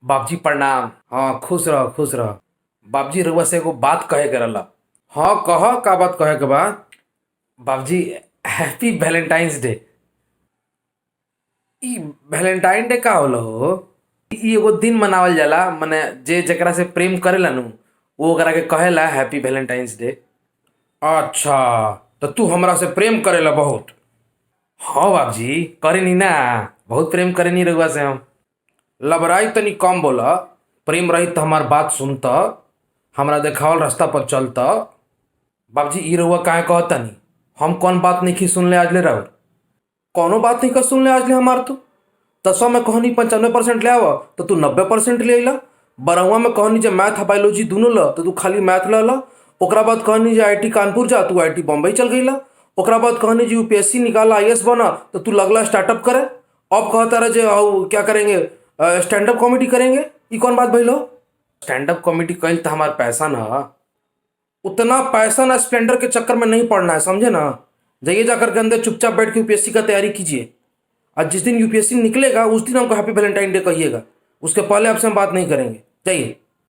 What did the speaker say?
बाबजी प्रणाम। हाँ, खुश रह, खुश रह। बाबजी, रउआ से एगो बात कहे के रहला। हाँ, कह, का बात कहे के बा? बाबजी, हैप्पी वैलेंटाइंस डे। ई वैलेंटाइन डे का होला हो? ई एगो दिन मनावल जाला, मने जे जेकरा से प्रेम करेला नु, वो ओकरा के कहेला हैप्पी वैलेंटाइंस डे। अच्छा, तो तू हमरा से प्रेम करेला बहुत? हाँ बाबजी, करेनी ना, बहुत प्रेम करेनी रउआ से हम। लबराई तनी कम बोला। प्रेम रही तो हमार बात सुनत, हमरा देखावल रास्ता पर चलत। बाबजी, ई रउआ काहे कहतनी? हम कौन बात नहीं सुनले आजले राउर? कौनो बात नहीं कर सुनले आजले हमार तू? 10वां में कहनी 95% ले आव, तो तू 90% ले अइला। 12वां में कहनी जे मैथ आ बायोलॉजी दोनों ल, तो तू खाली मैथ ल ला। ओकरा बाद कहनी जे आईआईटी कानपुर जा, तू आईआईटी बम्बई चल गईला। ओकरा बाद कहनी जे यूपीएससी निकाल, आईएएस बना, तो तू लगला स्टार्टअप करे। अब कहता रहे जे हाउ क्या करेंगे, स्टैंड अप कॉमेडी करेंगे। ई कौन बात भइल हो? स्टैंड अप कॉमेडी कइल तो हमार पैसा न उतना पैसा ना, स्प्लेंडर के चक्कर में नहीं पड़ना है, समझे ना? जाइए, जाकर के अंदर चुपचाप बैठ के यूपीएससी का तैयारी कीजिए और जिस दिन यूपीएससी निकलेगा, उस दिन हमको हैप्पी वैलेंटाइन डे कहिएगा। उसके पहले आपसे हम बात नहीं करेंगे। जाइए।